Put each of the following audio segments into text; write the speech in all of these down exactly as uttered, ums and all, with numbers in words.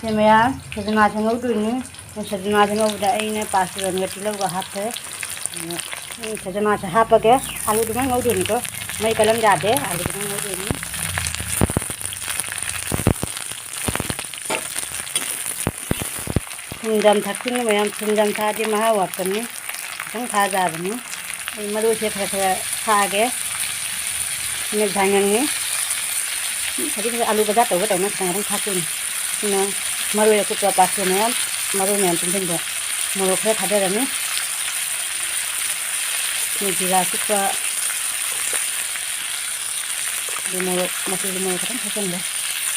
ꯁꯤ ꯃꯌꯥꯝ ꯁꯖꯅꯥꯁꯦ ꯉꯧꯗꯣꯏꯅꯤ꯫ ꯁꯖꯅꯥꯁꯦ ꯉꯧꯕꯗ ꯑꯩꯅ ꯄꯥꯁꯄꯨꯔꯟꯒ ꯇꯤꯜꯍꯧꯒ ꯍꯥꯞꯄꯦ꯫ ꯎꯝ, ꯁꯖꯅꯥꯁꯦ ꯍꯥꯞꯄꯒꯦ꯫ ꯑꯂꯨꯗꯨꯃꯥꯏ ꯉꯧꯗꯣꯏꯅꯤꯀꯣ꯫ ꯃꯩ ꯀꯜꯂꯝ ꯌꯥꯗꯦ꯫ ꯑꯂꯨꯗꯨꯃꯥꯏ ꯉꯧꯗꯣꯏꯅꯤ꯫ ꯊꯨꯝ ꯌꯥꯝ ꯊꯥꯛꯇꯣꯏꯅꯤ ꯃꯌꯥꯝ꯫ ꯊꯨꯝ ꯌꯥꯝ ꯊꯥꯛꯑꯗꯤ ꯃꯍꯥꯎ ꯋꯥꯠꯄꯅꯤ꯫ ꯈꯤꯇꯪ ꯊꯥꯖꯕꯅꯤ꯫ ꯑꯩ ꯃꯔꯣꯏꯁꯦ ꯈꯔ ꯈꯔ ꯊꯥꯛꯑꯒꯦ꯫ ꯃꯤꯠ ꯐꯥꯏꯅꯦꯜꯅꯤ꯫ ꯈꯖꯤꯛ ꯈꯖꯤꯛ ꯑꯂꯨ ꯕꯖꯥꯔ ꯇꯧꯕ ꯇꯧꯅ ꯈꯤꯇꯪ ꯑꯗꯨꯝ ꯊꯥꯛꯇꯣꯏꯅꯤ꯫ ꯁꯤꯅ ꯃꯔꯣꯏ ꯑꯀꯨꯞꯄ ꯄꯥꯛꯄ ꯃꯌꯥꯝ, ꯃꯔꯣꯏ ꯃꯌꯥꯝ ꯄꯨꯟꯁꯤꯟꯕ꯫ ꯃꯣꯔꯣꯛ ꯈꯔ ꯊꯥꯗꯔꯅꯤ꯫ ꯃꯣꯏ ꯖꯤꯔꯥ ꯑꯀꯨꯞꯄ, ꯑꯗꯨ ꯃꯣꯔꯣꯛ ꯃꯆꯨꯒꯤ ꯃꯣꯔꯣꯛ ꯈꯤꯇꯪ ꯊꯥꯛꯆꯟꯕ꯫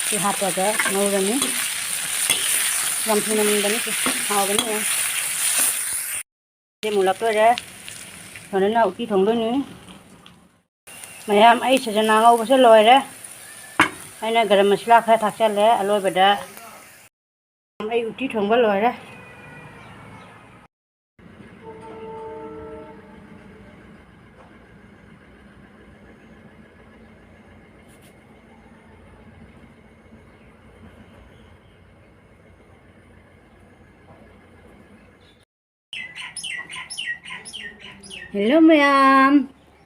ꯁꯤ ꯍꯥꯞꯄꯒ ꯉꯧꯔꯅꯤ꯫ ꯌꯥꯝ ꯊꯨꯅ ꯃꯨꯟꯕꯅꯤ ꯁꯤ꯫ ꯍꯥꯎꯕꯅꯤ ꯌꯥꯝ꯫ ꯁꯤ ꯃꯨꯜꯂꯛꯇꯣꯔꯦ꯫ ꯁꯣꯝꯗꯅ ꯎꯇꯤ ꯊꯣꯡꯗꯣꯏꯅꯤ꯫ ꯃꯌꯥꯝ, ꯑꯩ ꯁꯖꯅꯥ ꯉꯧꯕꯁꯦ ꯂꯣꯏꯔꯦ꯫ ꯑꯩꯅ ꯒꯔꯝ ꯃꯁꯂꯥ ꯈꯔ ꯊꯥꯛꯆꯜꯂꯦ ꯑꯂꯣꯏꯕꯗ꯫ ꯑꯩ ꯎꯇꯤ ꯊꯣꯡꯕ ꯂꯣꯏꯔꯦ꯫ ꯍꯦꯜꯂꯣ ꯃꯌꯥꯝ,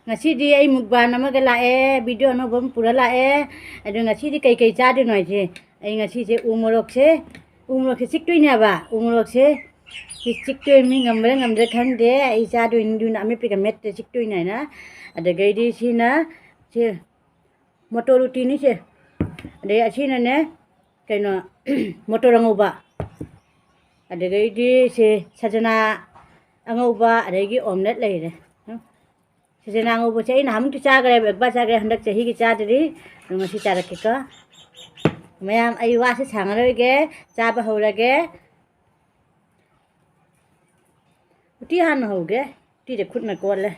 ꯉꯁꯤꯗꯤ ꯑꯩ ꯃꯨꯛꯕꯥꯟ ꯑꯃꯒ ꯂꯥꯛꯑꯦ, ꯚꯤꯗꯤꯑꯣ ꯑꯅꯧꯕ ꯑꯃ ꯄꯨꯔ ꯂꯥꯛꯑꯦ꯫ ꯑꯗꯣ ꯉꯁꯤꯗꯤ ꯀꯩꯀꯩ ꯆꯥꯗꯣꯏꯅꯣ ꯍꯥꯏꯁꯦ, ꯑꯩ ꯉꯁꯤꯁꯦ ꯎ ꯃꯣꯔꯣꯛꯁꯦ, ꯎ ꯃꯣꯔꯣꯛꯁꯦ ꯆꯤꯛꯇꯣꯏꯅꯦꯕ꯫ ꯎ ꯃꯣꯔꯣꯛꯁꯦ ꯁꯤ ꯆꯤꯛꯇꯣꯏꯅꯤ, ꯉꯝꯕ꯭ꯔꯥ ꯉꯝꯗ꯭ꯔꯥ ꯈꯪꯗꯦ꯫ ꯑꯩ ꯆꯥꯗꯣꯏꯅꯤ, ꯑꯗꯨꯅ ꯑꯃꯦꯠꯄꯤꯒ ꯃꯦꯠꯇ ꯆꯤꯛꯇꯣꯏꯅꯤ ꯍꯥꯏꯅ꯫ ꯑꯗꯨꯗꯒꯩꯗꯤ ꯁꯤꯅ ꯁꯤ ꯃꯣꯇꯣꯔ ꯎꯇꯤꯅꯤ ꯁꯦ꯫ ꯑꯗꯩ ꯑꯁꯤꯅꯅꯦ, ꯀꯩꯅꯣ, ꯃꯣꯇꯣꯔ ꯑꯉꯧꯕ꯫ ꯑꯗꯨꯗꯒꯤꯗꯤ ꯁꯦ ꯁꯖꯅꯥ ꯑꯉꯧꯕ, ꯑꯗꯒꯤ ꯑꯣꯝꯂꯦꯠ ꯂꯩꯔꯦ꯫ ꯁꯖꯅꯥ ꯑꯉꯧꯕꯁꯦ ꯑꯩ ꯅꯍꯥꯟꯃꯨꯛꯇꯤ ꯆꯥꯈ꯭ꯔꯦꯕ, ꯑꯦꯛꯕꯥꯔ ꯆꯥꯈ꯭ꯔꯦ, ꯍꯟꯗꯛ ꯆꯍꯤꯒꯤ ꯆꯥꯗ꯭ꯔꯤ꯫ ꯑꯗꯣ ꯉꯁꯤ ꯆꯥꯔꯛꯀꯦꯀꯣ꯫ ꯃꯌꯥꯝ, ꯑꯩ ꯋꯥꯁꯦ ꯁꯥꯡꯉꯔꯣꯏꯒꯦ, ꯆꯥꯕ ꯍꯧꯔꯒꯦ꯫ ꯎꯇꯤ ꯍꯥꯟꯅ ꯍꯧꯒꯦ꯫ ꯎꯇꯤꯁꯦ ꯈꯨꯠꯅ ꯀꯣꯜꯂꯦ꯫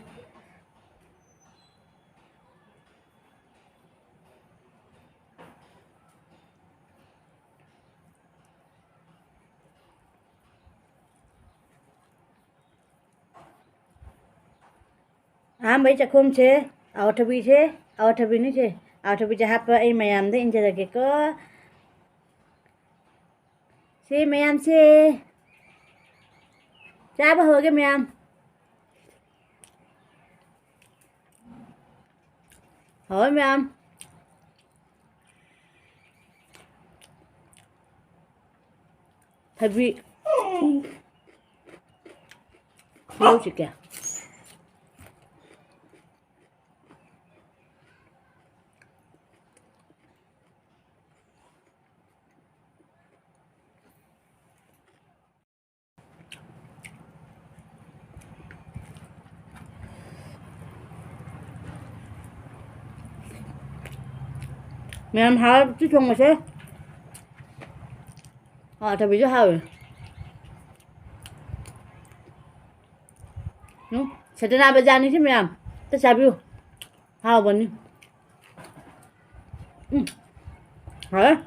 ꯑꯍꯥꯟꯕꯩ ꯆꯥꯛꯈꯣꯝꯁꯦ ꯑꯋꯥꯊꯕꯤꯁꯦ, ꯑꯋꯥꯊꯕꯤꯅꯤꯁꯦ꯫ ꯑꯋꯥꯊꯕꯤꯁꯦ ꯍꯥꯞꯄ ꯑꯩ ꯃꯌꯥꯝꯗ ꯏꯟꯖꯔꯒꯦꯀꯣ꯫ ꯁꯦ ꯃꯌꯥꯝꯁꯦ, ꯆꯥꯕ ꯍꯧꯔꯒꯦ ꯃꯌꯥꯝ꯫ ꯍꯣꯏ ꯃꯌꯥꯝ꯫ ꯊꯕꯤ꯫ ꯇꯤꯜꯍꯧ ꯆꯤꯛꯀꯦ꯫ ꯃꯌꯥꯝ ꯍꯥꯎꯔꯦ ꯎꯇꯤ ꯊꯣꯡꯕꯁꯦ꯫ ꯍꯥꯎꯇꯕꯤꯁꯨ ꯍꯥꯎꯋꯦ꯫ ꯎꯝ, ꯁꯗꯅꯥ ꯕꯖꯥꯔꯅꯤ ꯁꯤ ꯃꯌꯥꯝ꯫ ꯑꯝꯇ ꯆꯥꯕꯤꯌꯨ꯫ ꯍꯥꯎꯕꯅꯤ꯫ ꯎꯝ꯫ ꯍꯥꯎꯋꯦ꯫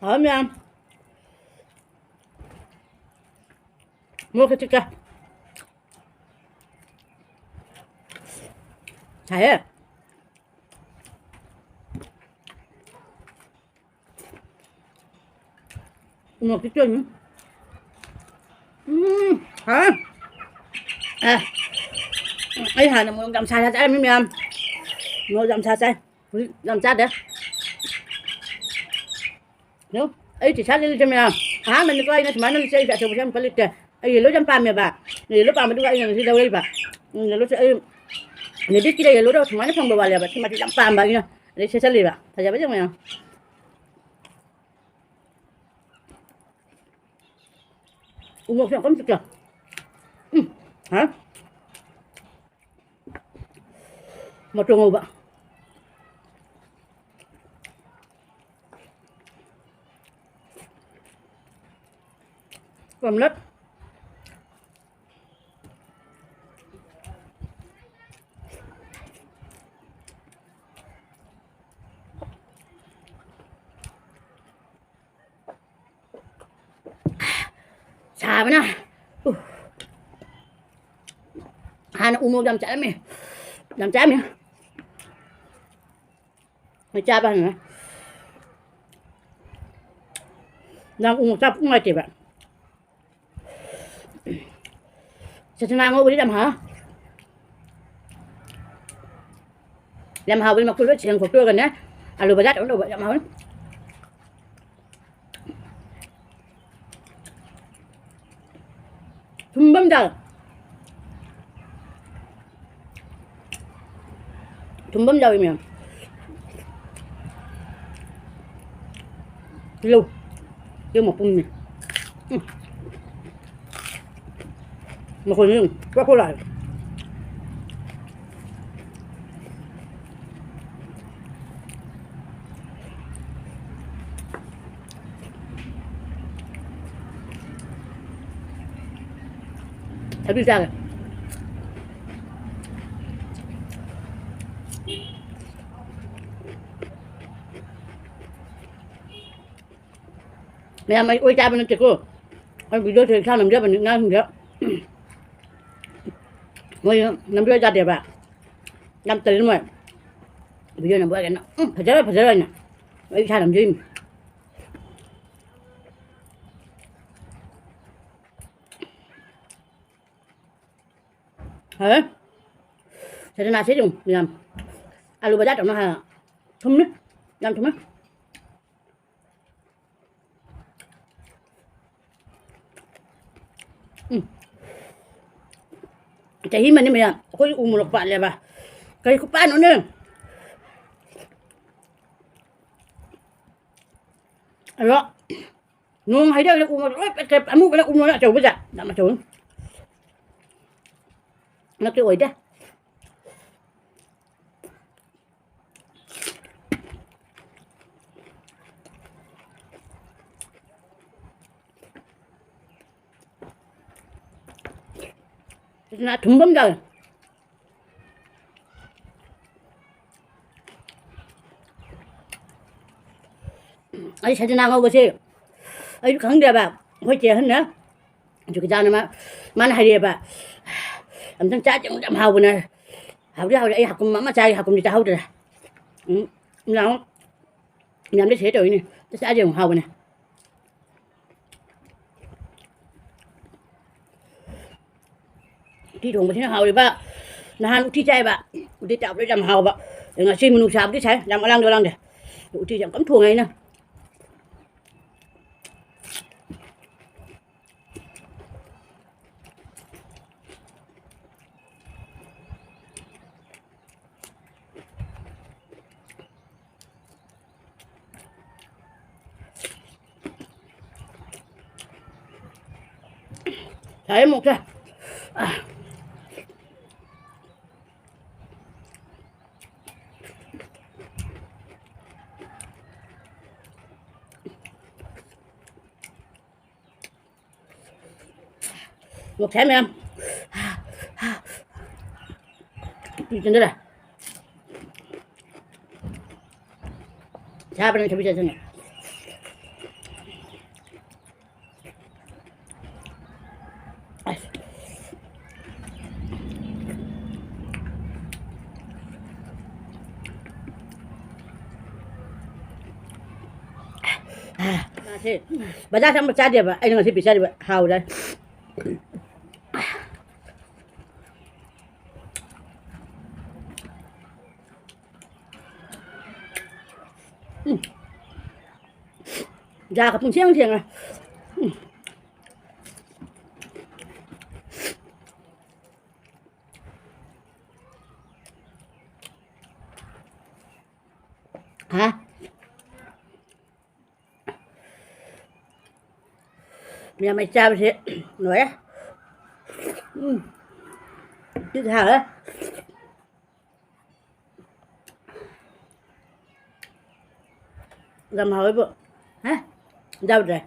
ꯍꯥꯎꯋꯦ ꯃꯌꯥꯝ꯫ ꯃꯣꯔꯣꯛ ꯈꯖꯤꯛ ꯆꯥ꯫ ꯁꯥꯏꯍꯦ꯫ ꯎꯃꯣꯔꯣꯛꯇꯤ ꯇꯣꯏꯅꯤ꯫ ꯎꯝ, ꯍꯥ? ꯑꯦ, ꯑꯩ ꯍꯥꯟꯅ ꯃꯣꯔꯣꯛ ꯌꯥꯝ ꯁꯥ ꯁꯥ ꯆꯥꯔꯝꯃꯤ ꯃꯌꯥꯝ꯫ ꯃꯣꯔꯣꯛ ꯌꯥꯝ ꯁꯥ ꯆꯥꯏ꯫ ꯍꯧꯖꯤꯛ ꯌꯥꯝ ꯆꯥꯗꯦ꯫ ꯌꯦꯡꯉꯨ, ꯑꯩ ꯇꯤ ꯁꯥꯔꯠ ꯂꯤꯠꯂꯤꯁꯦ ꯃꯌꯥꯝ꯫ ꯑꯍꯥꯟꯕꯅꯤꯀꯣ ꯑꯩꯅ ꯁꯨꯃꯥꯏꯅ ꯂꯤꯠꯆꯔꯤꯁꯦ, ꯑꯆꯧꯕꯁꯦ ꯑꯃꯨꯛꯀ ꯂꯤꯠꯇꯦ꯫ ꯑꯩ ꯌꯦꯜꯂꯣꯁꯦ ꯌꯥꯝ ꯄꯥꯝꯃꯦꯕ꯫ ꯌꯦꯜꯂꯣ ꯄꯥꯝꯕꯗꯨꯒ ꯑꯩꯅ ꯉꯁꯤ ꯂꯧꯔꯛꯏꯕ꯫ ꯎꯝ, ꯌꯦꯜꯂꯣꯁꯦ ꯑꯩ ꯂꯦꯗꯤꯁꯀꯤꯗ ꯌꯦꯜꯂꯣꯗ ꯁꯨꯃꯥꯏꯅ ꯐꯪꯕ ꯋꯥꯠꯂꯦꯕ꯫ ꯁꯤꯃꯗꯤ ꯌꯥꯝ ꯄꯥꯝꯕ ꯑꯩꯅ꯫ ꯑꯗꯩ ꯁꯦꯠꯆꯜꯂꯤꯕ꯫ ꯐꯖꯕꯁꯦ ꯌꯦꯡꯉꯣ ꯃꯌꯥꯝ꯫ ꯎꯃꯣꯔꯣꯛꯁꯦ ꯌꯥꯝ ꯀꯟꯅ ꯆꯤꯛꯇꯦ꯫ ꯎꯝ, ꯍꯥ? ꯃꯇꯣꯟ ꯉꯧꯕ꯫ ꯀꯣꯝꯂꯞ꯫ ꯁꯥꯕꯅ꯫ ꯎ꯫ ꯍꯥꯟꯅ ꯎ ꯃꯣꯔꯣꯛ ꯌꯥꯝ ꯆꯥꯔꯝꯃꯦ꯫ ꯌꯥꯝ ꯆꯥꯔꯝꯃꯦ꯫ ꯃꯣꯏ ꯆꯥꯕ ꯍꯪꯉꯦ꯫ ꯅꯪ ꯎꯃꯣꯔꯣꯛ ꯆꯥꯕ ꯄꯨꯛ ꯅꯨꯡꯉꯥꯏꯇꯦꯕ꯫ ꯁꯖꯅꯥ ꯉꯧꯕꯗꯤ ꯌꯥꯝ ꯍꯥꯎ-, ꯌꯥꯝ ꯍꯥꯎꯕꯅꯤ꯫ ꯃꯀꯨ ꯂꯣꯏ ꯁꯦꯡ ꯈꯣꯛꯇꯣꯛꯑꯒꯅꯦ, ꯑꯂꯨ ꯕꯖꯥꯔ ꯇꯧꯔ ꯇꯧꯕ ꯌꯥꯝ ꯍꯥꯎꯅꯤ꯫ ꯊꯨꯝꯕ ꯑꯃ ꯌꯥꯎꯋꯦ꯫ ꯊꯨꯝꯕ ꯑꯃ ꯌꯥꯎꯋꯦ ꯃꯌꯥꯝ꯫ ꯂꯧ꯫ ꯂꯧ ꯃꯄꯨꯝꯅꯦ꯫ ꯎꯝ꯫ ꯃꯈꯣꯟꯁꯦ ꯌꯦꯡꯉꯨ꯫ ꯄ꯭ꯔꯣꯛ ꯄ꯭ꯔꯣꯛ ꯂꯥꯎꯋꯦ꯫ ꯊꯕꯤ ꯆꯥꯒꯦ꯫ ꯃꯌꯥꯝ ꯑꯩ ꯑꯣꯏ ꯆꯥꯕ ꯅꯠꯇꯦꯀꯣ꯫ ꯑꯩ video ꯁꯦ ꯏꯁꯥ ꯅꯝꯖꯕꯅꯤ, ꯉꯥꯁꯤꯡꯁꯦ꯫ ꯃꯣꯏ ꯅꯝꯕꯤꯔ ꯆꯥꯗꯦꯕ꯫ ꯌꯥꯝ ꯇꯜꯂꯤ ꯃꯣꯏ꯫ Video ꯅꯝꯕ ꯑꯣꯏꯔꯒꯅ, "ꯎꯝ, ꯐꯖꯔꯣꯏ, ꯐꯖꯔꯣꯏ" ꯍꯥꯏꯅ꯫ ꯑꯩ ꯏꯁꯥ ꯅꯝꯖꯩꯅꯤ꯫ ꯍꯥꯎꯋꯦ꯫ ꯁꯖꯅꯥꯁꯦ ꯑꯗꯨꯝ ꯌꯥꯝ ꯑꯂꯨ ꯕꯖꯥꯔ ꯇꯧꯅ ꯍꯥꯏ꯫ ꯊꯨꯝꯃꯤ꯫ ꯌꯥꯝ ꯊꯨꯝꯃꯤ꯫ ꯎꯝ꯫ ꯆꯍꯤ ꯑꯃꯅꯤ ꯃꯌꯥꯝ ꯑꯩꯈꯣꯏ ꯎ ꯃꯣꯔꯣꯛ ꯄꯥꯜꯂꯦꯕ꯫ ꯀꯔꯤ ꯈꯨꯄꯥꯟꯅꯣꯅꯦ? ꯑꯗꯣ ꯅꯣꯡ ꯍꯩꯗꯕꯗ ꯎ ꯃꯣꯔꯣꯛ ꯂꯣꯏ ꯄꯠꯈ꯭ꯔꯦ꯫ ꯑꯃꯨꯛ ꯎ ꯃꯣꯔꯣꯛ ꯑꯆꯧꯕꯁꯦ ꯌꯥꯝ ꯑꯆꯧꯕꯅꯤ꯫ ꯍꯟꯗꯛꯇꯤ ꯑꯣꯏꯗꯦ꯫ ꯁꯤꯅ ꯑꯊꯨꯝꯕ ꯑꯃ ꯌꯥꯎꯋꯦ꯫ ꯑꯩ ꯁꯖꯅꯥ ꯉꯧꯕꯁꯦ ꯑꯩꯁꯨ ꯈꯪꯗꯦꯕ꯫ ꯑꯩꯈꯣꯏ ꯆꯦ ꯑꯍꯟꯅ ꯖꯨꯀꯤꯖꯥꯅ ꯃꯥ-, ꯃꯥꯅ ꯍꯥꯏꯔꯛꯑꯦꯕ꯫ "ꯑꯝꯇꯪ ꯆꯥꯁꯦ, ꯑꯃꯨꯛ ꯌꯥꯝ ꯍꯥꯎꯕꯅꯦ꯫ ꯍꯥꯎꯗꯤ ꯍꯥꯎꯔꯦ, ꯑꯩ ꯍꯥꯀꯨꯝ ꯑꯃ ꯆꯥꯏ, ꯍꯥꯀꯨꯝꯗꯤ ꯆꯥꯍꯧꯗ꯭ꯔꯦ"꯫ ꯎꯝ꯫ ꯌꯥꯝ, ꯃꯌꯥꯝꯗ share ꯇꯧꯔꯤꯅꯦ꯫ ꯆꯥꯛ ꯆꯥꯁꯦ ꯑꯃꯨꯛ ꯍꯥꯎꯕꯅꯦ꯫ ꯎꯇꯤ ꯊꯣꯡꯕꯁꯤꯅ ꯍꯥꯎꯔꯤꯕ꯫ ꯅꯍꯥꯟ ꯎꯇꯤ ꯆꯥꯏꯕ꯫ ꯎꯇꯤ ꯆꯥꯕꯗ ꯌꯥꯝ ꯍꯥꯎꯕ꯫ ꯉꯁꯤ ꯃꯅꯨꯡꯁꯥꯕꯨꯗꯤ ꯁꯥꯏ꯫ ꯌꯥꯝ ꯑꯂꯥꯡꯗꯣ ꯑꯂꯥꯡꯗꯦ꯫ ꯎꯇꯤꯁꯦ ꯌꯥꯝ ꯀꯟꯅ ꯊꯣꯡꯉꯦ ꯑꯩꯅ꯫ ꯁꯥꯏ ꯑꯃꯨꯛꯁꯦ꯫ ꯃꯣꯔꯣꯛ ꯁꯥꯏ ꯃꯌꯥꯝ꯫ ꯄꯤ ꯆꯪꯗꯔꯦ꯫ ꯁꯥꯕꯅ ꯊꯕꯤ ꯆꯥꯁꯤꯟꯅꯦ꯫ ꯑꯁ꯫ ꯃꯥꯁꯦ ꯕꯖꯥꯔ ꯆꯪꯕ ꯆꯥꯗꯦꯕ꯫ ꯑꯩꯅ ꯉꯁꯤ ꯄꯤꯖꯔꯤꯕ ꯍꯥꯎꯔꯦ꯫ ꯎꯝ꯫ ꯌꯥꯒ ꯄꯨꯡꯁꯦꯡ ꯁꯦꯡꯉꯦ꯫ ꯎꯝ꯫ ꯍꯥ? ꯃꯌꯥꯝ ꯑꯩ ꯆꯥꯕꯁꯦ ꯂꯣꯏꯔꯦ꯫ ꯎꯝ꯫ ꯁꯤꯗꯤ ꯍꯥꯎꯔꯦ꯫ ꯌꯥꯝ ꯍꯥꯎꯋꯦꯕꯨ꯫ ꯍꯥ? ꯌꯥꯎꯗ꯭ꯔꯦ꯫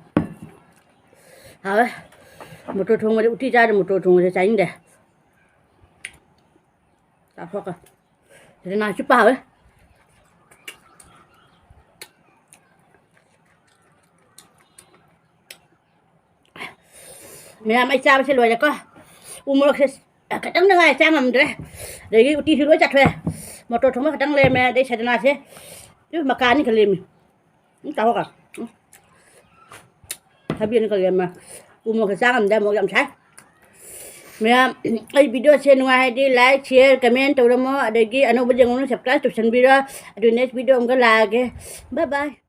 ꯍꯥꯎꯋꯦ꯫ ꯃꯣꯇꯣꯔ ꯊꯣꯡꯕꯁꯦ, ꯎꯇꯤ ꯆꯥꯔ ꯃꯣꯇꯣꯔ ꯊꯣꯡꯕꯁꯦ ꯆꯥꯅꯤꯡꯗꯦ꯫ ꯆꯥꯊꯣꯛꯀꯦ꯫ ꯁꯤꯗ ꯅꯥ ꯆꯨꯞꯄ ꯍꯥꯎꯋꯦ꯫ ꯃꯌꯥꯝ ꯑꯩ ꯆꯥꯕꯁꯦ ꯂꯣꯏꯔꯦꯀꯣ꯫ ꯎ ꯃꯣꯔꯣꯛꯁꯦ ꯈꯤꯇꯪꯗ ꯉꯥꯏ ꯆꯥ ꯉꯝꯗ꯭ꯔꯦ꯫ ꯑꯗꯒꯤ ꯎꯇꯤꯁꯨ ꯂꯣꯏ ꯆꯥꯊꯣꯛꯑꯦ꯫ ꯃꯣꯇꯣꯔ ꯊꯣꯡꯕ ꯈꯤꯇꯪ ꯂꯩꯔꯝꯃꯦ꯫ ꯑꯗꯩ ꯁꯗꯅꯥꯁꯦ ꯁꯤ ꯃꯀꯥꯅꯤ ꯈꯜꯂꯦꯃꯤ꯫ ꯎꯝ, ꯇꯥꯍꯧꯒ꯫ ꯎꯝ꯫ ꯊꯕꯤ ꯑꯅꯤ ꯈꯜꯂꯦ ꯑꯃ꯫ ꯎ ꯃꯣꯔꯣꯛꯀ ꯆꯥ ꯉꯝꯗꯦ, ꯃꯣꯔꯣꯛ ꯌꯥꯝ ꯁꯥꯏ꯫ ꯃꯌꯥꯝ, ꯑꯩ videoꯁꯦ ꯅꯨꯡꯉꯥꯏꯔꯗꯤ like, share, comment ꯇꯧꯔꯝꯃꯣ꯫ ꯑꯗꯒꯤ ꯑꯅꯧꯕ ꯌꯦꯡꯉꯨꯅ subscribe ꯇꯧꯁꯟꯕꯤꯔꯣ꯫ ꯑꯗꯨ next video ꯑꯃꯨꯛꯀ ꯂꯥꯛꯑꯒꯦ꯫ Bye bye꯫